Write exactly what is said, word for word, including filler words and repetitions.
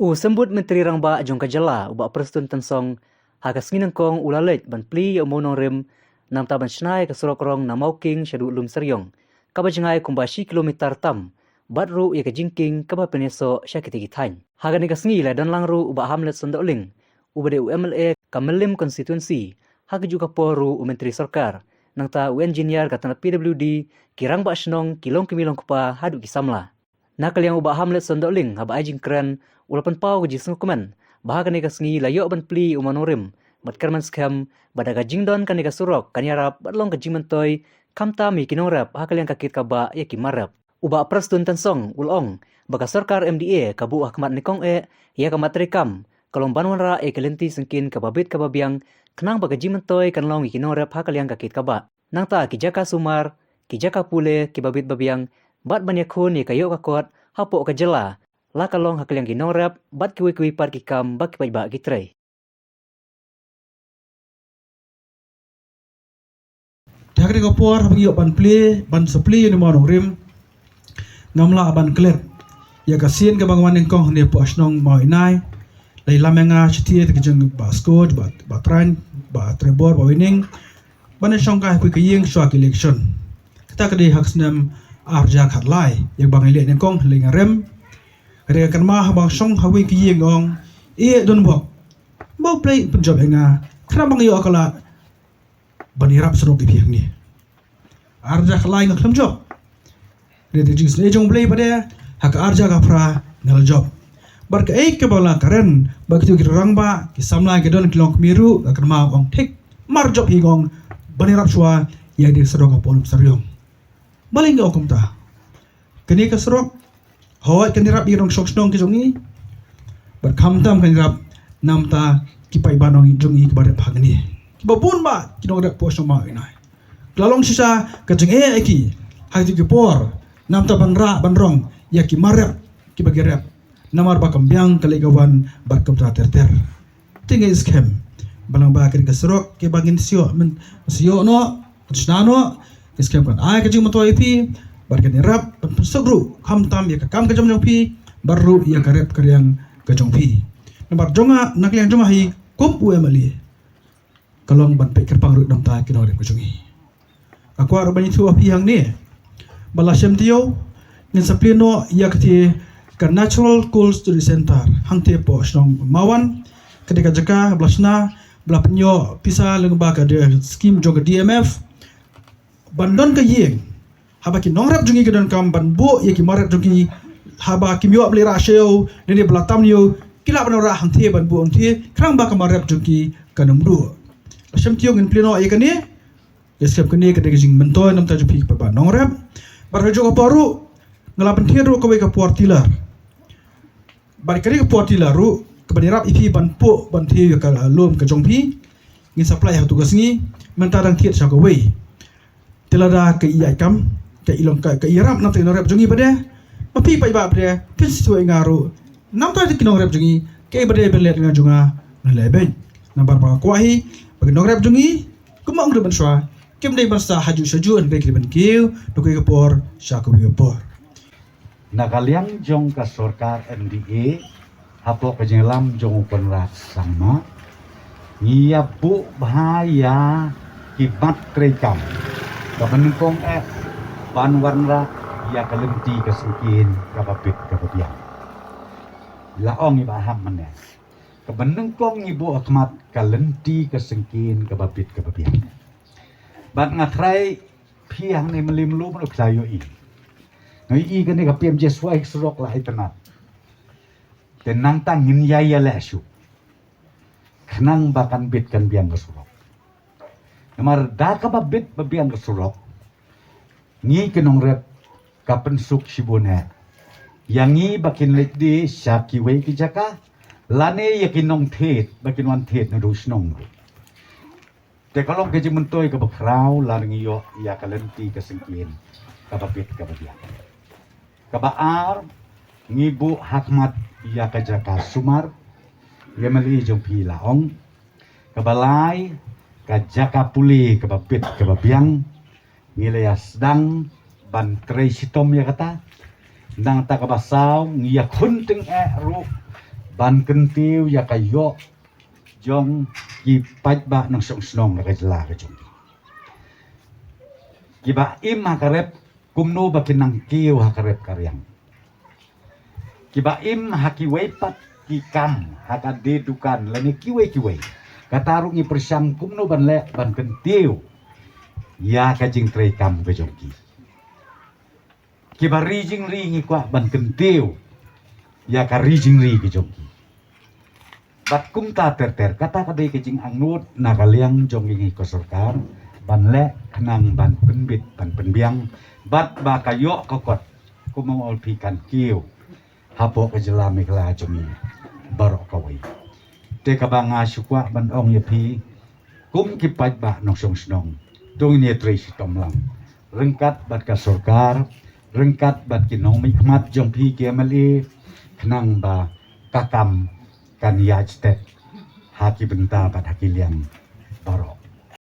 U Symbud Myntri Rangbah jong ka jylla, u Bah Prestone Tynsong, ha ka sngi nyngkong u la leit ban plie ïa u mawnongrim namar ban shna ïa ka surok rong na Mawking shaduh Lumshyiryong, kaba jngai kumba shi kilometer tam, bad ruh ïa ka jingkieng kaba pynïasoh sha kitei ki thaiñ. Ha kane ka sngi la don lang ruh u Bah Hamlet Sohn Dohling, uba dei u M L A ka Mylliem Constituency, ha kajuh ka por ruh u Myntri Sorkar, nangta u Engineer ka tnat P W D, ki Rangbah Shnong, ki longkmie longkpa haduh ki samla. Na ka liang u Bah Hamlet Sohn Dohling, haba ai jingkren, u la pynpaw ka jingsngewkmen ba ha kane ka sngi la ïoh ban plie u mawnongrim bad kyrmen skhem ba da ka jingdon kane ka surok kan ïarap bad long ka jingmyntoi khamtam ïa ki nongrep ha ka liang ka kit kaba ïa ki mar rep. U Bah Prestone Tynsong u la ong ba ka sorkar M D A ka buh ha khmat nyngkong eh ïa ka mat treikam, ka long ban wanrah ïa ka lynti syngkien kaba bit kaba biang, khnang ba ka jingmyntoi kan long ïa ki nongrep ha ka liang ka kit kaba. Nangta ki jaka sumar, ki jaka pule kiba bit ba biang, bad ban ïakhun ïa ka ïoh ka kot hapoh ka jylla, la ka long ha ka liang ki nongrep bad kiwei kiwei pat ki kam ba ki paidbah ki trei. Te ha kane ka por haba ngi ïoh ban plie, ban sa plie ïa une u mawnongrim, ngam lah ban klet ïa ka sien kaba nga wan nyngkong hangne hapoh shnong Maw Inai. La ïalam ïa nga shatei te ka jong Bah Skoh, Bah, Bah Train, Bah Trevor, Bah Winning, ban ïashong kai ha kawei ka ïing shuwa ka election. Kata ka dei ha ka snem arhajar khatlai, ïa kaba nga leit nyngkong, leit nga rem. Ka dei ka kynmaw haba nga shong ha kawei ka ïing, nga ong, "Eh, Donbok, ba U Blei un pynjop ïa nga, khnang ba nga ïoh ka lad ban ïarap surok ïa phi hangne." Arhajar khatlai nga khlem jop. Dei da ka jingisynei jong U Blei pat de, ha ka arhajar khatphra nga la jop. Bad kaei kaba la kren bad kito ki rangbah, ki samla, ki don, ki longkmie ruh, nga kynmaw, ong thik, mar jop hi, nga ong, ban ïarap shuwa ïa kane ka surok hapoh Lumshyiryong. Balei nga ong kumta? Kane ka surok, hooid kan ïarap ïa ki nongshong shnong ki jong ngi, bad khamtam kan ïarap namar ki paidbah nong jong ngi kiba rep hangne, kiba bun bah ki nongrep hapoh shnong Maw Inai. Ka la long shisha ka jingeh ïa ki ha kito ki por, namar ban rah ban rong ïa ki mar rep kiba ki rep, namar ba kam biang ka leit ka wan bad kumta ter ter. Te ngi skhem ba lyngba kane ka surok kaba ngin sa ïoh, men, sa ïoh noh, kan shna noh, ngi skhem kan ai ka jingmyntoi ïa phi, bad kan ïarap ban pynsuk ruh khamtam ïa ka kam ka jam jong phi, bad ruh ïa ka rep ka riang ka jong phi. Namar jong nga, na ka liang jong nga hi kum u M L A, ka long ban peit kyrpang ruh namar ki nongrep ka jong ngi. Nga kwah ruh ban ïathuh ha phi hangne ba la shem taïew ngin sa plie noh ïa kata ka Natural Cold Storage Center hangtei hapoh shnong Mawan. Ka dei ka jaka ba la shna, ba la pynïoh pisa lyngba ka skim jong ka D M F, ban don ka ïing, haba ki nongrep jong ngi ki donkam ban buh ïa ki mar rep jong ki, haba kim ïoh ban leit rah sha ïew, ne ba la tam ïew, ki lah ban rah hangtei, ban buh hangtei, khnang ba ka mar rep jong ki kan ym duh. La shem taïew ngin plie noh ïa kane. Ngi skhem kane ka dei ka jingmyntoi namar jong phi ki paidbah nongrep. Bad ha kajuh ka por ruh, nga la pynthikna ruh kawei ka power tiller. Bad kane ka power tiller ruh, kaban ïarap ïa phi ban puh, ban thiew ïa ka lum ka jong phi. Ngin supply ha katu ka sngi, mynta dang thied sha kawei. Te lada ka ïaid kam, ka i long ka, ka ïarap namar ki nongrep jong ngi pat de, ma phi paidbah pat de, phin sa ïathuh ïa nga ruh namar ki nongrep jong ngi, kaei pat de ban leh, nga jong nga, nga leh beit. Namar ba nga kwah hi ba ki nongrep jong ngi, kumba ong ruh mynshuwa, kim dei ban sah ha juh sha juh, hynrei ki dei ban kiew na kawei ka por sha kawei ka por. Na ka liang jong ka sorkar M D A, hapoh ka jingïalam jong u Conrad Sangma, ngi ïa buh bha ïa ki mat treikam kaba nyngkong eh ban wanrah ïa ka lynti ka syngkien kaba bit kaba biang. La ong i Bah Ham mynne, kaba nyngkong ngi buh ha khmat ka lynti ka syngkien kaba bit kaba biang. Bad nga tharai phi hangne mynlei mlu mlu phi la ïohi. Nga ïohi kane ka P M G S Y ka surok la itynnad. Te nangta ngin ïa ïaleh shuh khnang ba kan bit kan biang ka surok. Namar da kaba bit ba biang ka surok, ngi ki nongrep ka pynsuk shibun eh ïa ngi ba kin leit die sha kiwei ki jaka, lane ïa ki nongthied ba kin wan thied naduh shnong ruh. Te ka long ka jingmyntoi kaba khraw lada ngi ïoh ïa ka lynti ka syngkien kaba bit kaba biang. Kaba ar, ngi buh ha khmat ïa ka jaka sumar, ïa mynta jong phi la ong. Kaba lai, ka jaka pule kaba bit kaba biang, ngi la ïa sdang ban trei shitom ïa kata. Nangta kaba saw, ngi ïa khun tyngeh ruh ban kyntiew ïa ka ïoh jong ki paidbah nongshong shnong na ka jylla ka jong ki. Kiba im ha ka rep kumno ba kin nang kiew ha ka rep ka riang. Kiba im ha kiwei pat ki kam, ha ka die dukan lane kiwei kiwei. Kata ruh ngi pyrshang kumno ban leh ban kyntiew ïa ka jingtrei kam ka jong ki. Kiba ri jingri ngi kwah ban kyntiew ïa ka ri jingri ka jong ki. Bad kumta ter ter, kata ka dei ka jingangnud na ka liang jong ngi ka sorkar ban leh khnang ban pynbit ban pynbiang bad ba ka ïoh ka kot kum u Olphi kan kiew hapoh ka jylla Meghalaya jong ngi baroh kawei. Te kaba nga shu kwah ban ong ïa phi, kum ki paidbah nongshong shnong, to ngin ïatrei shitom lang ryngkat bad ka sorkar, ryngkat bad ki nongmihkhmat jong phi ki M L A, khnang ba ka kam kan ïaid stet ha ki bynta bad ha ki liang baroh.